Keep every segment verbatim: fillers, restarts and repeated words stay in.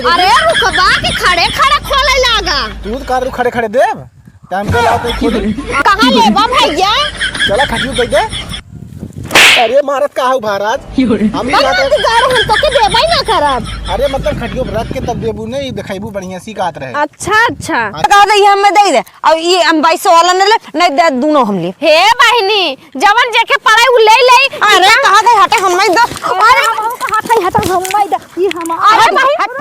अरे रुकबा कि खड़े खड़े खोले लागा। तू तो का खड़े खड़े देब? टाइम पे लाओ तो खोली। कहाँ लेबा भैया? चला खटियो दे दे। अरे मारत का हऊ महाराज? हम नहीं बाबा, जाते। तू गाड़ हम तो के देबा ही ना करब। अरे मतलब खटियो रख के तब देबू नहीं, देखाइबू बढ़िया सी कात रहे। अच्छा, अच्छा। हाँ। कह दे, ये हमें दे दे। अब ये हम बाईस सौ वाला न ले, नहीं दे, दोनों हम ले। हे बहिनी, जवन जेके पड़े उ ले ले। अरे, कहाँ गए हटे, हम नहीं दे। अरे, हम कहाँ गए हटे, हम नहीं दे। ये हमारा अरे, हट, बहिन। हट।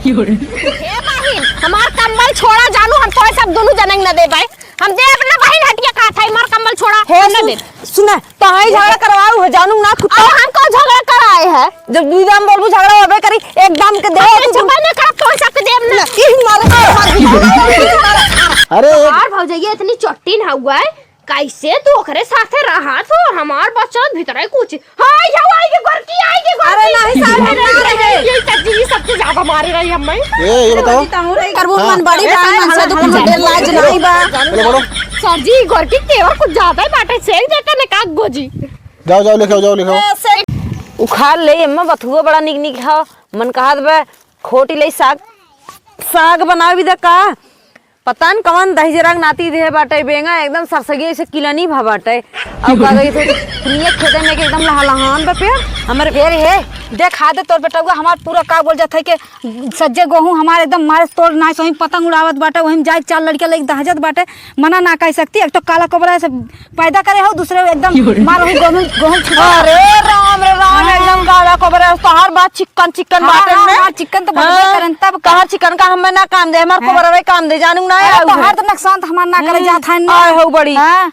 हे बहिन, हमार कंबल छोड़ा जानू, हम तो सब दोनों जनंग न दे भाई। हम दे अपना बहिन हटिया कहा था, हमार कंबल छोड़ा, हे हम न सुन, दे। सुना, तो आई झगड़ा करवाऊ हो जानू ना कुत्ता। अरे, हम कौन झगड़ा कराए है? जब दू दाम बोलबू झगड़ा होबे करी, एक दाम के दे अरे, तू। चुप ना कर, तो सब के देब ना। ई मारे, मारे, मारे। अरे, एक यार भौजैया इतनी चट्टीन हउआ है, कैसे तू ओकरे साथे रहत हो? हमार बच्चा भीतरे कुछ। हाय, जाओ, आएगी गोरकी, आएगी गोरकी। अरे नहीं, साहब, हम ना रहे। ये चाची जी सबसे ज्यादा मारे रही हमें। ए, ये बताओ। करबू हाँ। मन बड़ी ए, बात, साहब, मन से हमारा, तो कुछ हमारा, डेर लाज नहीं बा। बोलो, बोलो। सर जी, गोरकी तेवर कुछ ज्यादा ही बाटे, सेल देते ने का गोजी। जाओ, जाओ, लेके आओ, जाओ, लेके आओ। उखाड़ ले, एम्मा बथुआ बड़ा निक निक ह। मन कहत बा, खोटी ले साग, साग बनावे दे का? पता न कवन दहिजरा के नाती देहे बाटे, बेंगा एकदम सरसगी से किलनी भा बाटे। अब का कही थे, दुनिया खेते में के एकदम लहलहान बा पेड़। हमर फेर हे, देखा दे तोर बेटउआ, हमार पूरा का बोल जात है के सज्जे गोहूँ हमार एकदम मारे तोड़ नाय, सोही पतंग उड़ावत बाटे, वही में जाए चार लड़के लेके दहजत बाटे, मना ना कह सकती। एक तो काला कोबरा से पैदा करे हो, दूसरे एकदम मार वही गोहूँ, गोहूँ छिपा। अरे राम रे राम, हाँ। एकदम काला कोबरा, तोहार बात चिकन चिकन हाँ, बाटन हाँ, में। हमार चिकन तो बनबे हाँ, करन, तब का? तोहार चिकन का हमें ना काम दे, हमार हाँ। कोबरा रे काम दे, जानू ना अरे आऊ तोहार है। तो नुकसान तो हमार ना करे हम्म, जात है ना। आए हो बड़ी। हाँ।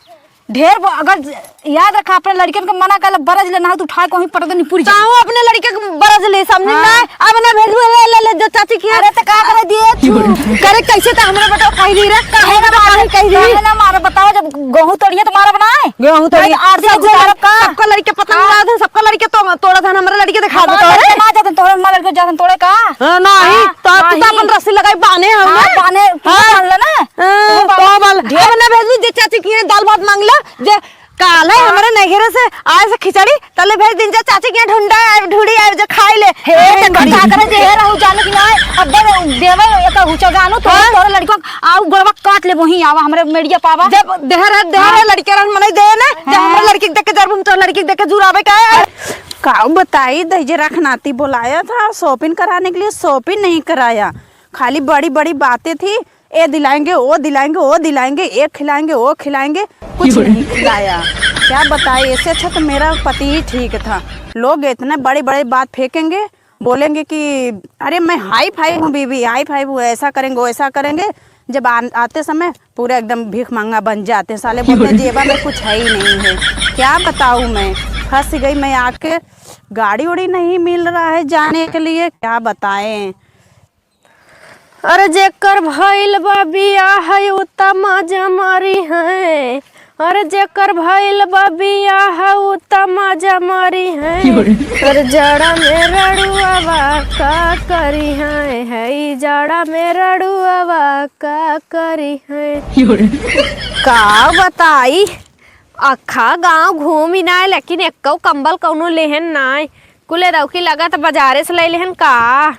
ढेर ब-, अगर ज-, याद रखा, अपने लड़कन के मना कर बरज ले, ना हो तो उठा के वहीं पटक दे, निपुर जा। ताऊ अपने लड़के के बरज ले, समझ हाँ। ना? अब ना भेजू, ले, ले, ले, जो चाची की है। अरे तो का करे दिए तू? करे कैसे तो हमरा बताओ, कह दी रे, काहे ना मारे, कह दी। काहे ना मारे, बताओ, जब गेहूं तोड़िए तो मारब ना। गेहूं तोड़िए। नहीं, आरती सबको गुजारब का? सबको लड़के पतंग हाँ। उड़ावत हैं, सबको लड़के तो तोड़त हैं, हमरा लड़के दिखा दे हमार तोरे। लड़के ना जाते तोड़े, हमार लड़के जाते तोड़े का? हाँ, नहीं, हाँ, तो तू तो नहीं। अपन रस्सी लगाई बांधे हो हाँ, ना? बांधे, हाँ। बांध ले ना। हाँ, तो तो बांध। बांध। ढेर अब ना भेजू जे चाची की है दाल भात मांग ले, जे काल है हाँ। हमरे नैहरे से आए से खिचड़ी, तले भेज दिन जा चाची के यहाँ ढूंढा आए, ढूंढी आए, जो खाई ले। हे, अरे तो बड़ी। का करे जे हे रहू जाने की ना, अब देवे एक हुचा जानू तो हाँ। तोरे लड़को आऊ गोड़वा काट ले वहीं आवा हमरे मेड़िया पावा। जब देहर है, देहर है, हाँ। लड़के रहन मनई दे ने, जब हाँ। हमरे लड़की के देख के जब हम तो लड़की के देख के जुरावे का है। का बताई, दहिजरा के नाती बुलाया था shopping कराने के लिए, shopping नहीं कराया, खाली बड़ी बड़ी बातें थी, ये दिलाएंगे, वो दिलाएंगे, वो दिलाएंगे, ये खिलाएंगे, वो खिलाएंगे, कुछ नहीं खिलाया। क्या बताए, इससे अच्छा तो मेरा पति ही ठीक था। लोग इतने बड़े बड़े बात फेंकेंगे, बोलेंगे कि अरे मैं हाई फाई हूँ बीबी, हाई फाई हूँ, ऐसा करेंगे, वैसा करेंगे। जब आ, आते समय पूरे एकदम भीख मांगा बन जाते हैं साले, बोलते हैं जेबा में कुछ है ही नहीं है। क्या बताऊँ मैं, फंस गई मैं आके। गाड़ी उड़ी नहीं मिल रहा है जाने के लिए, क्या बताएं। अरे जेकर भइल बा बियाह, उ त मजा मारी है। अरे जेकर भइल बा बियाह, उ त मजा मारी है। अरे जाड़ा में रड़ुआवा का करी है, है ई जाड़ा में रड़ुआवा का करी है। का बताई, अक्खा गाँव घूम ही ना, लेकिन एक्को कंबल कौनो लेहन नाय। कुले रउकी लगा त बाजारे से ले लेहन का।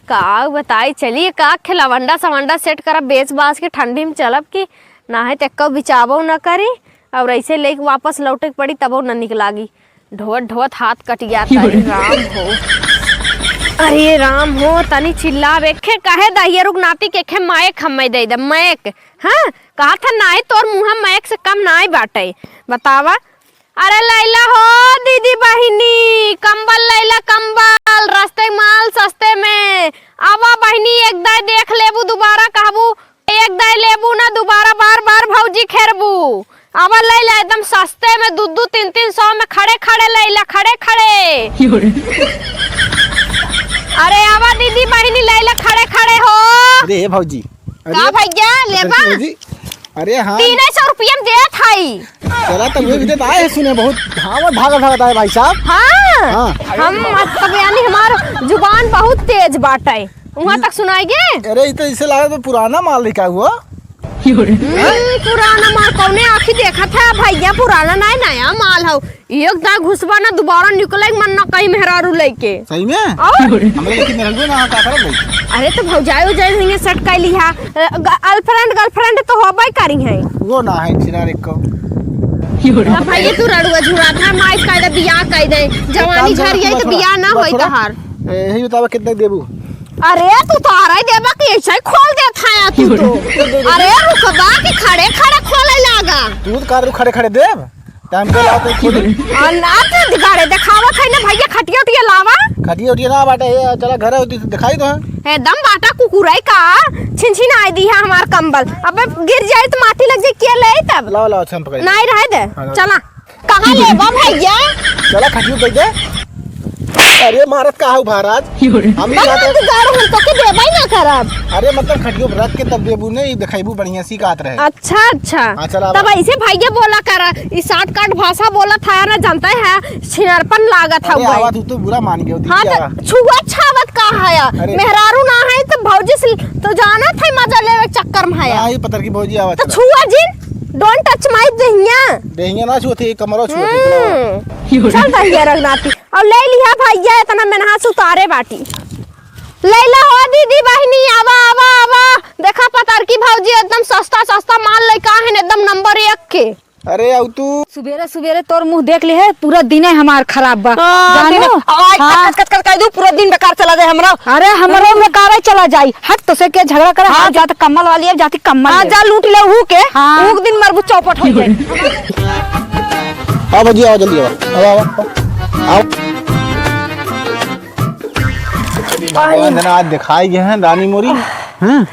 का बताई, चली का खेलवंडा सवंडा set करब, बेच बाच के ठंडी में चलब कि ना है त एक्को बिचाबो न करी। और ऐसे लेके वापस लौटे के पड़ी, तबो न निक लागी। ढोत ढोत हाथ कट जाता है। राम हो, अरे राम हो, तनी चिल्लावे खे कहे दहिया रुक नाती के खे माइक हमें दे दे, माइक। हाँ, कहा था नाई तोर मुँह माइक से कम नाई बाटे। बतावा, अरे लैला हो दीदी बहिनी, कंबल लैला कंबल, रस्ते माल सस्ते में। आवा बहिनी, एक दाई देख लेबू, दोबारा कहबू, एक दाई लेबू ना, दोबारा बार बार भौजी खेरबू। आवा लैला, एकदम सस्ते में, दू दू तीन तीन सौ में खड़े खड़े लैला, खड़े खड़े। अरे आवा दीदी बहिनी, लैला खड़े खड़े हो। अरे हे भौजी, अरे, का भैया, लेबा? कैसे हो जी? अरे हाँ। तीन सौ रुपया में देत हई। चला, तब ये भी देत आए हैं, सुने बहुत धावत भागत भागत आए भाई साहब। हाँ। हाँ। हम मतलब यानी हमार जुबान बहुत तेज बाटे। वहाँ तक सुनाई गे? अरे, ई तो इसे लगा तो पुराना माल लिखा हुआ। हम्म, पुराना माल कौने आँखी देखत है भैया, पुराना नाहीं, नया माल हौ। एक दाईं घुसबा ना, दुबारा निकले के मन ना कही मेहरारू लइके। सही में? और? हमरे लइके मेहरारू ना, का करब भाई? अरे तो भौजाई उजाई हुई है, सेट कर लिहा। अ, ग-, girlfriend, girlfriend तो होबे करी है। वो ना है, छिनार एक को। अब भैया तू रड़ुआ झुरात है, माई कह दे, बियाह कह दे। जवानी एक काम करो, झर गई तो थोड़ा, बियाह ना थोड़ा, होई थोड़ा। तोहार। ए, यही बतावा कितना देबू? अरे, तू तो आ रहा ही देबा कि ऐसे ही खोल देत है तू तो। अरे, रुकबा कि खड़े खड़े खोले लागा। तू तो कार खड़े खड़े देब। टाइम पे लाओ तो खोल। और ना तो गाड़े देखावत है ना भैया, खटिया उटिया लावा। खटिया उटिया ना बाटे, ये चला घर होती तो दिखाई दो है। एकदम बाटा कुकुराई का छिन छिन आए दी है हमार कंबल। अबे गिर जाए तो माटी लग जाए, के ले तब? लाओ, लाओ, अच्छा हम पकड़। नहीं रहे दे, हाँ, लाओ। चला। कहाँ लेबा भैया? चला खटियो दे दे। अरे मारत का हऊ महाराज? हम नहीं बता जाते। तू गाड़ो हम तो के देबा ही ना करब। अरे मतलब खटियो रख के तब देबू नहीं, दिखाईबू बढ़िया सी कात रहे। अच्छा, अच्छा। हाँ, चला तब आवा। ऐसे भैया बोला कर, ई shortcut भाषा बोला था ना, जानता है, छिनरपन लागत है अरे भाई। आवा तू तो बुरा मान गयो, हाँ, दिख तो गया। छुआ छावत का है? अरे। मेहरारू ना है तो भौजी से तो जाना था मजा लेवे चक्कर में है। हाँ, ये पतर की भौजी आवत तो है। छुआ जिन, don't touch my दहिया। दहिया ना छुअत है, कमरो छुअत है। हम्म। चल दहिया रघुनाथी। और ले लिहा भैया, इतना मेनहा से उतारे बाटी। लैला हो दीदी बहिनी, आवा, आवा, आवा। देखा पतरकी भौजी एकदम सस्ता, सस्ता माल लेके आए हैं, एकदम नंबर एक के। अरे, आउ तू। सुबेरे, सुबेरे तोर मुँह देख ले है, पूरा दिने हमार खराब बा। हाँ, जानो? दिन, आज हाँ। कट, कट, कट, कट, कह दूँ, पूरा दिन बेकार चला जाए हमरा। अरे, हमरो बेकार ही चला जाई। हट, तोसे के झगड़ा करे? हाँ। हाँ, जा तो कम्बल वाली है, जाती कम्बल हाँ, ले। जा लूट ले, हू के। हाँ। हू के दिन मरबू चौपट हो जाए। आओ भौजी, आओ जल्दी आओ। आओ, आओ, आओ। आओ। भगवान जना आज दिखाई गए हैं दानी मोरी। हाँ?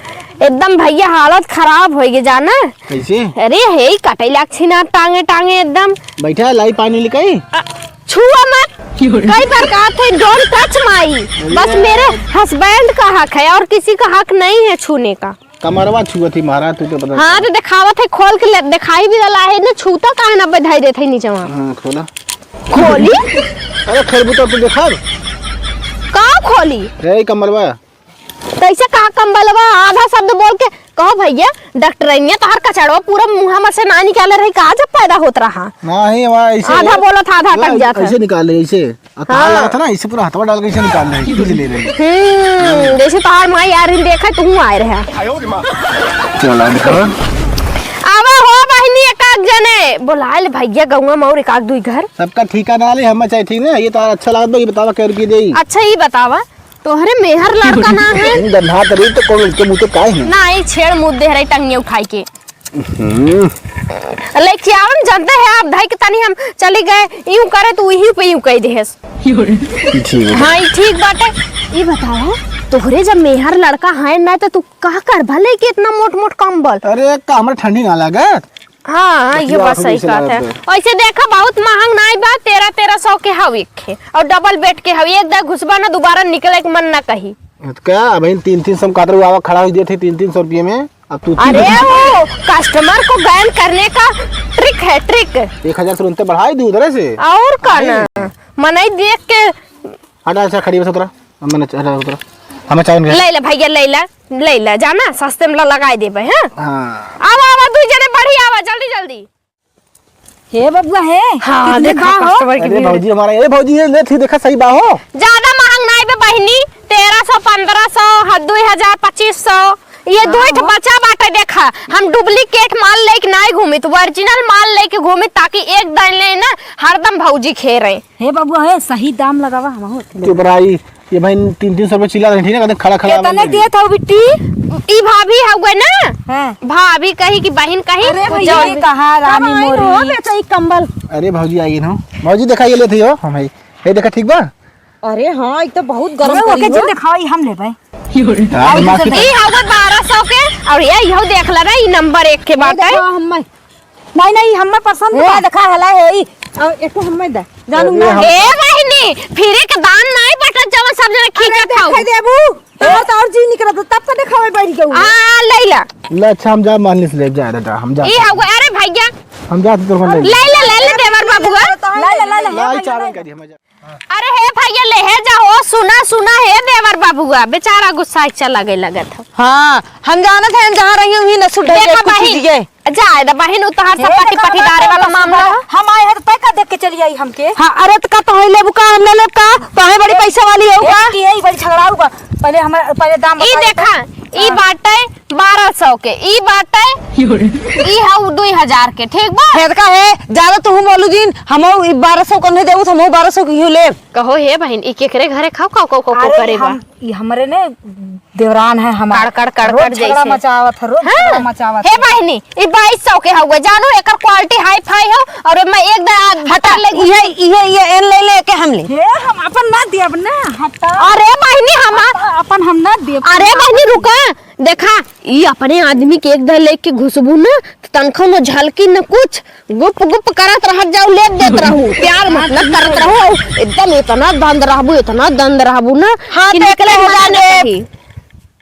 एकदम भैया हालत खराब होइ गए जाना। कैसे? अरे हे ही कटैला छिना टांगे टांगे एकदम। बैठा लाई पानी लेके। अ, छुआ मत। कई बार कहा थे, "Don't touch my।" अरे बस मेरे husband का हक है और किसी का हक नहीं है छूने का। कमरवा छुअत ही महाराज, तू तो पता हाँ, चला। तो देखावत है, खोल के ले, देखाई भी गला है ना, छूता काहे ना बधाई देत है नीचवा। हाँ, खोला। खोली? अरे, खोलबू तो तू देखा। का खोली? ए, कमरवा। कैसे कहा कम्बलवा? आधा शब्द बोल के कहो भैया, डॉक्टरनिया तोहार कचड़वा पूरा मुँह में से ना निकाले रही, का जब पैदा होत रहा? नहीं, वह ऐसे आधा बोलत, आधा वह कट जात है। ऐसे निकाल ले, ऐसे। आ, तार हाँ। लगा था ना, इसे पूरा हथवा डाल के इसे निकाल रहे, तुझे ले रहे। हम्म, जैसे तोहार माई आ रही, देखा तू आए रहा। चला दिखा। आवा हो बहिनी, एक आध जने बोलाइल भैया गौवा में और एक आध दुई घर। सबका ठिकाना ले, हम चाहे ठीक ना, ये तो अच्छा लागत बा, ये बतावा क्या रुपये देई? अच्छा, ये बतावा, तोहरे मेहर लड़का ना है? गन्हा तरी तो कौन उनके मुँह तो काहे है? ना, ये छेड़ मुँह दे रही टंगिया उठाई के। हम्म। लेके आवन जानते हैं आप, धाई के तनी हम चली गए, यूं करे तो वही पे यूं कह देहस। ठीक है। हाँ, ई ठीक बाटे। ई बताओ, तोहरे जब मेहर लड़का है ना, तो तू का करबा लेके इतना मोट मोट कंबल? अरे, का हमरा ठंडी ना लागत? हाँ, ये बतिया बात आँख सही जैसे बात है। लागत है। ऐसे देखा, बहुत महंग नाई बा, तेरह तेरह सौ के हव एक खे, और डबल बेड के हव, एक दाईं घुसबा ना, दोबारा निकले के मन ना कही। तो का, भाई, तीन तीन सौ में कातर आवा खड़ा हो देते, तीन तीन सौ रुपये में। अब तू अरे वो कस्टमर को गैन करने का ट्रिक है, ट्रिक। एक हजार तुरंते बढ़ाई दी उधर से। और का ना? मनई देख के हटा, अच्छा, खड़ी बस उतरा। अब मैंने हटा, उतरा। हमें चाय नहीं। ले ले भैया, ले ले, ले ले, जाना सस्ते में ल-, लगाई देबे, हाँ? हाँ। आवा, आवा, दुई जने बढ़ी आवा, जल्दी, जल्दी। हे बबुआ, हे, हाँ, कितने देखा, बा हो? कस्टमर की अरे भीड़। भौजी हमारा, ए भौजी, ये ले थी, देखा सही बा हो। ज्यादा महंग नाई बे बहिनी, तेरह सौ, पन्द्रह सौ, ह-, दुई हजार, पच्चीस सौ, ये हाँ, दुई ठो हाँ। बचा बाटे, देखा, हम डुप्लीकेट माल लेके नाई घूमी, तो ओरिजिनल माल लेके घूमी, ताकि एक दाईं ले ना, हरदम भौजी खे रहे। हे बबुआ, हे, सही दाम लगावा, हम हो। चुप रहा, ई ये भाई तीन तीन सौ रुपये चिल्ला रही थी ना, कहते खड़ा खड़ा कितने वाला। देत हो बिट्टी? ई भाभी हउवे ना? हाँ। भाभी कही कि बहिन कही, अरे भैया, जौन ये कहा रानी कहाँ मोरी। हो बेचा ई कंबल? अरे भौजी आई ना। भौजी देखा ये लेती हो, हम है। ये देखा ठीक बा? अरे हाँ, ई तो बहुत गरम अरे वो करी के हो। दिखाओ, ई हम लेबै। हाँ, दिमाग की ई हउवे बारह सौ के, और ये इहो देख ला ना, ई नंबर एक के ये बाटे। देखो, हम नहीं, नहीं, हमें पसंद ए, बा। देखा हला है ई। और एको हमें दे। जानू अरे ना। हम ए बहिनी, फिरे के दान नहीं बटत जवन सब जने अरे खींचत देखे खाऊ। देबू। तोहर तो और जी निकलत, तब तो देखावे बैठ गऊ। आ, ले ला। ले, अच्छा, हम जा, मान ली से ले जा, जा, हम जा। ई हगो, अरे भैया। हम जा, तू तो ले। ले ले, ले ले, देवर बाबू। ले ले, ले ले। लाई चावन करी, हम जा। अरे हे भैया, लेहे जाओ, सुना, सुना, हे देवर बाबुआ, बेचारा गुस्सा चला गए लगत हो। हाँ, हम जानत हैं, जहाँ रही हुई न सुधर देखा जाए, कुछ बहिन, दिए। जाए द बहिन, उ तहार सब हे पटी देखा पटीदारे हमार वाला मामला है। हम आए हैं तो तय का देख के चली आई हमके। हाँ, अरे तो का तोहे लेबू का, हम ना लेब का? तोहे बड़ी पैसा वाली हो का? ए, की यही बड़ी झगड़ाऊ बा। पहले हमारा, पहले दाम ई बताओ। देखा, ई हाँ। बाटे बारह सौ के, ई बाटे, ई हऊ दुई हजार के, ठीक बा? हे का है, ज्यादा तू बोलू जिन, हमहू ई बारह सौ के नहीं देबू, तो हमहू बारह सौ के इहो लेब। कहो हे बहिन, ई केकरे घरे खाओ, खाओ, खाओ, खाओ, खाओ अरे करे बा? हम, ई हमरे ने देवरान है हमार। कड़, कड़, कड़, रोज कड़ झगड़ा जैसे। मचावत है, रोज हाँ। झगड़ा मचावत हे है। बहिनी, ई बाईस सौ के हउवे, जानू एकर quality high-fi हो, और मैं एक दा हटा, हटा ले इहे, इहे, इहे एन ले ले के हम ले। हे, हम अपन ना देब ना, हटा। अरे बहिनी, हमार अपन हम ना देब। अरे बहिनी, रुका, देखा, ई अपने आदमी के एक दा लेके घुसबू ना, त तनखा न झलकी न कुछ, गुप गुप करत रहत जाऊ, लेत देत रहू, प्यार मतलब करत रहू, एकदम इतना दंद रहबू, इतना दंद रहबू ना हाँ, कि तो निकले एकरे मना हजार न देब। कही।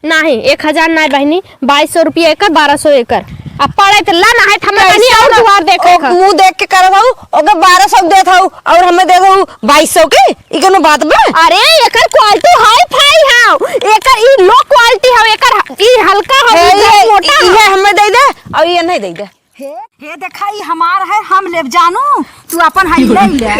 नाही, एक हजार नाही बहिनी, बाईस सौ रुपया एकर, बारह सौ एकर। अब पड़े त ला, नाही त हमें तनी कैसे और ना? दुआर देखे ओ, खा। मुंह देख के करत हऊ, ओके बारह सौ देत हऊ और हमें देत हऊ बाईस सौ के, ई कोनो बात बा? अरे, एकर quality high-fi हौ, एकर ई low quality हौ, एकर ह-, ई हल्का हौ, हे, ई ये, मोटा हौ। ये हमें दे दे और ये नहीं दे दे। हे, हे देखा, ई हमार है, हम लेब जानू, तू अपन हई ले ले।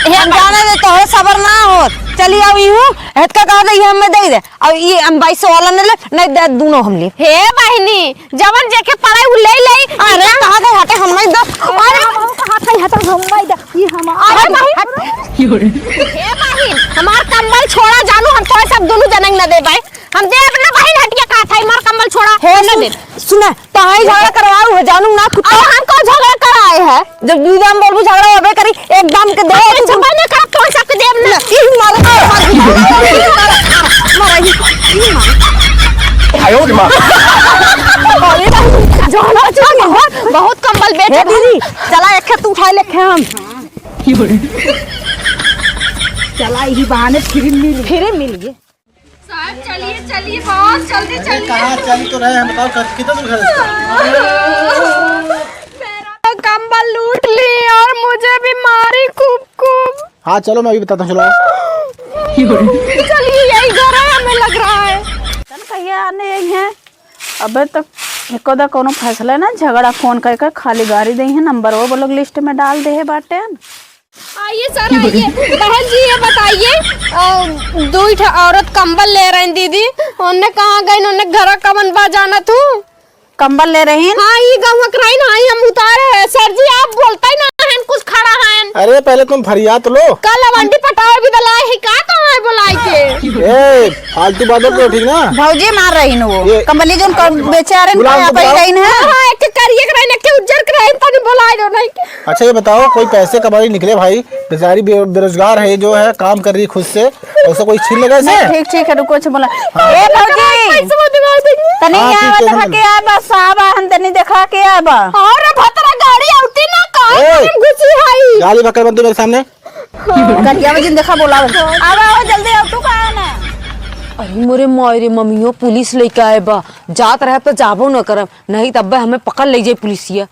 हे हम जाने दे, तोहे सबर ना हो। चली आओ यूं, हेतका कहा दे, ये हमें दे दे। और ये हम बाईस सौ वाला नहीं ले, नहीं दे, दोनों हम ले। हे बहिनी, जवन जेके पड़े उ ले ले। अरे, कहाँ गए हटे, हम नहीं दे। अरे, हम, हम कहाँ थे, हटा, हम नहीं दे। ये हमार अरे, बहिन। हट। हे बहिन, हमार कंबल छोड़ा जानू, हम तोहे सब दोनों जनंग न दे भाई। हम देब ना बहिन, हटिया कहा था, हमार कंबल छोड़ा, हे हम ना सुन, देब। सुना, तहाई झगड़ा करवाऊ है, जानू ना कुत्ता। अरे हम कौन झगड़ा कराए है? जब दू दाम बोलबू झगड़ा होबे करी, एक दाम के दे। अरे तू चुप ना कर, तोहन सबके देब ना। ई मारो, मारो, मारो, मारो, ई मारो। आयो रे माँ। अरे जाना, जाना, बहुत, बहुत कंबल बेच हे दीदी, चला एक खेत उठाए लेखे हम। चला, यही बहाने free मिल, free मिल गए। साहब, चलिए, चलिए, बहुत जल्दी अरे, चलिए। कहाँ चल तो रहे हैं, बताओ, कब, कितना दूर घर है इसका? मेरा तो कंबल लूट ली और मुझे भी मारी खूब, खूब। हाँ, चलो, मैं अभी बताता हूँ, चलो। चलिए, यही घर है, हमें लग रहा है। तन कहिया आने आई हैं? अबे तक एको दा कोनो फैसला ना, झगड़ा फोन करके खाली गारी दे हैं, नंबर वो लोग list में डाल दे है बाटे। आइए सर, आइए। बहन जी, ये बताइए, अ, दुई ठा औरत कंबल ले रही दीदी, उनने कहाँ गई, उनने घर कवन बा जाना तू? कंबल ले रही? हाँ, ई गौवा के रही ना, आई हम उतारे हैं। सर जी, आप बोलता ही ना है, कुछ खड़ा है। अरे, पहले तुम फरियाद लो। कल लवंडी पटावे भी दलाई है, का तो है बोलाई के? ए, फालतू बातों को, ठीक ना? भौजी मार रही न वो। ये कंबली जोन कर बेचारे न बुलाओ, आप ही बुलाओ। रही न। हाँ, हाँ, एक करिए के रही न, एक उज्जर के रही, तनी बोलाए दो नहीं के। अच्छा, ये बताओ, कोई पैसे कमाने निकले भाई, बेचारी बे-, बेरोजगार है, जो है काम कर रही खुद से, उसे कोई छीन लेगा इसे? नहीं, ठीक, ठीक है, रुको, अच्छा बोला। हाँ। ए भौजी, पैसे वो दिवा देंगे। तनी हाँ, यहाँ ठीक है, बता हम के आ बस, आवा, हम तनी देखा के आवा। और भतरा गाड़ी आउती ना, कहाँ ए! घुसी हई? गाली बकर बनती मेरे सामने। करिया में जिन देखा बोला बन। आवा, आवा, जल्दी आवा, तू कहाँ ना? अरे मोरे माई रे, मम्मियो पुलिस लेके आए बा। जात रहे तो जाबो न करब, नहीं तब हमें पकड़ ले जाए पुलिसिया।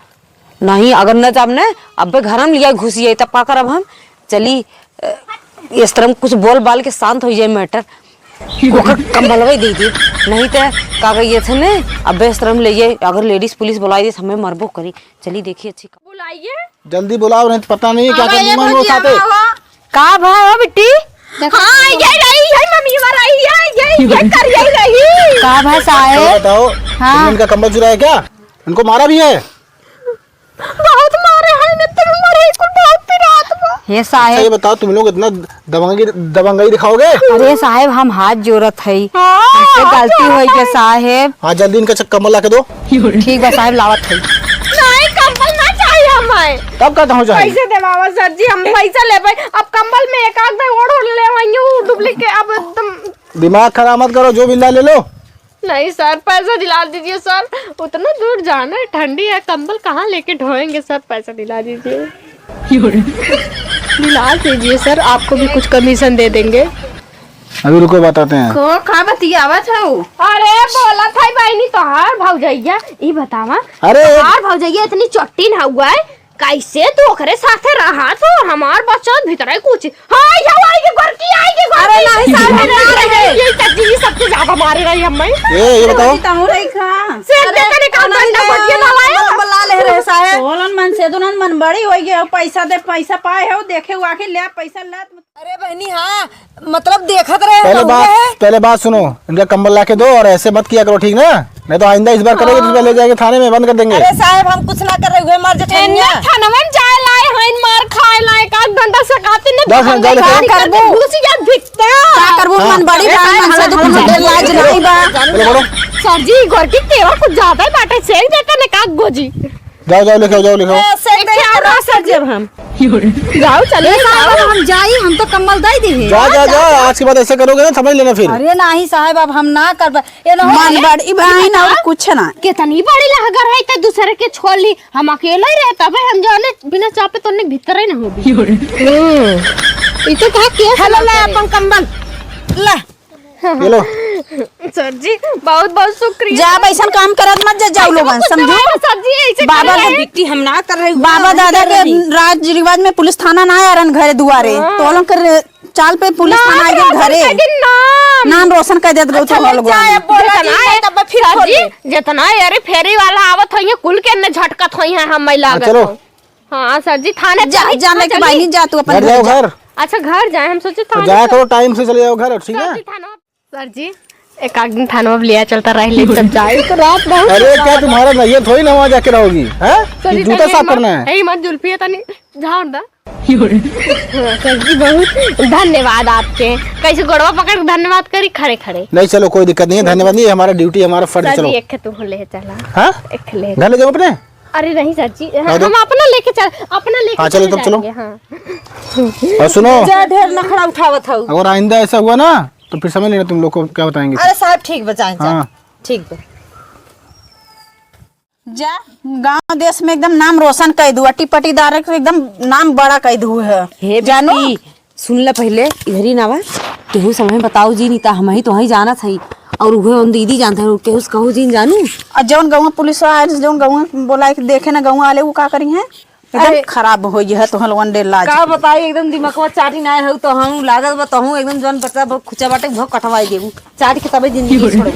नहीं, अगर न जाब न, अबे घर में लिया घुसिया, तब का करब हम? चली, अ, इस तरह कुछ बोल बाल के शांत हो जाए matter। ओकर कंबलवे दे दी, नहीं तो का कहिए थे ने, अबे इस तरह ले जाए, अगर ladies पुलिस बुलाई दे, हमें मरबो करी। चली देखी अच्छी। बुलाइए। जल्दी बुलाओ, नहीं तो पता नहीं है क्या आवा, कर ये दूंगा मैं भौजी, उठाते। आवा, आवा। का भा हो बिट्टी? हाँ, ये रही, ये मम्मी हमारा रही, ये, ये, ये कर, ये रही। का भा साहेब? चलो बताओ, हाँ। तुमने इनका कंबल चुराया क्या? इनको मारा भी है? बहुत मारे हैं, न तुम मरे, कुल बहुत पिरात बा। हे अच्छा, साहेब। ये बताओ, तुम लोग इतना दबंगई, दबंगई दिखाओगे? अरे साहेब, हम हाथ जोड़त हई। हाँ, हमसे हाथ गलती जोड़त होई के हई। साहेब। हाँ, जल्दी इनका चक-, कंबल ला के दो। ठीक बा साहेब, लावत हई। नहीं, कंबल ना चाहिए हमें। तब का हो जाए? पैसे देवावा सर जी, हम पैसा लेबे। अब कंबल में एक आध ओढ़ ओढ़ ले आएंगे, वो duplicate, अब एकदम दिमाग खराब मत करो, जो मिलना ले लो। नहीं सर, पैसा दिला दीजिए सर, उतना दूर जाना है, ठंडी है, कंबल कहाँ लेके ढोएंगे सर, पैसा दिला दीजिए। दिला दीजिए सर, आपको भी कुछ commission दे देंगे। अभी रुको, बताते हैं। को का बतियावत हऊ? अरे बोला था बहिनी तोहार भौजैया, ई बतावा। अरे तोहार भौजैया इतनी चट्टीन हउआ है, कैसे तू ओकरे साथे रहा तो हमार बच्चा भीतर है कुछ। हाँ, ये आई के गोरकी, आई के गोरकी। अरे नहीं साहब, हम ना रहे। ये चाची जी सबसे ज्यादा मारे रही हम। ए, ये बताओ। तहु रही का? से अरे, देते ने काम नहीं धंधा ले, बचिए ना लाए। मतलब बुला ले रहे साहब। बोलन मन से दुनन मन बड़ी होई गई, पैसा दे, पैसा पाए हो, देखे हुआ के ले पैसा ला। अरे बहनी, हाँ, मतलब देखत रहे पहले हम बात, रहे। पहले बात सुनो, इनका कंबल ला के दो और ऐसे मत किया करो, ठीक ना? नहीं तो आइंदा इस बार करोगे तो हाँ। ले जाएंगे थाने में, बंद कर देंगे। अरे साहब, हम कुछ ना कर रहे हुए, मर जेठनिया। एन्ने थानवन जाए लाए हइन, मार खाए लाए, का डंडा से काटे ने बस, बंदे जाओ, लेके का आओ। करबू? घुसी जा भित्ता। का करबू? हाँ। मन बड़ी ए, बात, साहब, मन से हम, दुख हम, से हम, लाज नहीं बा। चलो, बढ़ो। सर जी, गोरकी तेवर कुछ ज्यादा ही बाटे, सेक देता ने का गोजी। जाओ, जाओ, लेके आओ, जाओ, लेके आओ। ए, सेक दे, क्या ना सर जी, अब हम। जाओ, चलो, ए, साहब, जाओ। अब हम जाई, हम तो कंबल दे दे हैं। जा, जा, जा, जा, जा। आज के बाद ऐसे करोगे ना, समझ लेना फिर। अरे नहीं साहब, अब हम ना करबे। ये ना हो मन गया। बड़ी बहन और कुछ ना। कितनी बड़ी लहगर है, तो दूसरे के छोड़ ली, हम अकेले ही रहे, तबे हम जाने बिना चापे तो उन्हें भीतर ही ना होगी। हम्म। ये तो कहा केस हेलो, ना ले करे। अपन कंबल, ले। ये लो। सर जी, बहुत बहुत शुक्रिया। जा, अब ऐसन काम करत मत जा, जाऊ ऐसे लोगन, कुछ समझो? ना हो, सर जी, ऐसे बाबा करे। बिट्टी, हम ना कर रहे, बाबा हम दादा कर के रही। राज रिवाज में पुलिस थाना ना आरन घरे दुआरे, हाँ। तो लोग कर चाल पे पुलिस नाम थाना आइगन रोशन घरे। कर दे, नाम। नाम रोशन कर देत गो अच्छा, तो ले लोगन। जाए, बोला जितना जी, है, तब फिर सर जी, खोले। जितना एरे फेरी वाला आवत होइए, कुल के ने झटकत होई है, हम महिला हाँ, आगत चलो। हो। हाँ, सर जी, थाने जा, चली। जा, हाँ, लेके चली। बाई, जा, तू अपन घर घर जाओ जा। घर। अच्छा, घर जाए, हम सोचे तो थाने जाया चल- करो, टाइम से चले जाओ घर, ठीक सर है? जी, थाना, सर जी, एक आध दिन थाना अब लिया चलता रह ले, सब जाए। तो रात बहुत अरे, क्या तुम्हारा नैया थोड़ी ना वहाँ जाके रहोगी, हैं? सर जी, जूता तनी साफ हिम्मत, करना है। ए, हिम्मत जुल्फी है, तनी झाड़ दा। हाँ, सर जी, बहुत धन्यवाद आपके। कैसे गोड़वा पकड़ के धन्यवाद करी, खड़े खड़े। नहीं, चलो, कोई दिक्कत नहीं है, धन्यवाद नहीं, ये हमारा ड्यूटी, हमारा फर्ज, सर चलो। जी, एक ठे तू ले चला। हाँ? एक ठे ले। घर ले जाओ अपने? अरे नहीं सर जी, हाँ, दो। हम अपना लेके चल, अपना लेके हाँ, चलो, चले तब चलो। जाएंगे, हाँ। और सुनो, जा, ढेर नखड़ा उठावत हऊ। अगर आइंदा ऐसा हुआ ना, तो फिर समझ लेना तुम लोग को क्या बताएंगे। अरे साहब, ठीक बा, जाए, जाए। हाँ। ठीक बा। जा, गांव देश में एकदम नाम रोशन कर दू, अटी पटीदार के एकदम नाम बड़ा कर दू है। हे जानू? बिट्टी, सुन ले पहिले, इधर ही ना आवा। केहू से हमें बताऊ जिन, नहीं त हमही तोहही जानत हई। और उहे उन दीदी जानत हई, केहू से कहू जिन जानू। और जौन गौवा पुलिस आए, जौन गौवा बोलाए के देखे ना गौवा वाले, वो का करी हैं? एकदम अरे, खराब हो गया है तोहन लोगन डे लाज का के। बताई, एकदम दिमागवा चाटी ना हो तो हम लागत बा तोहू एकदम जौन बच्चा बहुत खुचा बाटे, बहुत कटवाई देबू। चाट के तबे जिंदगी छोड़बू।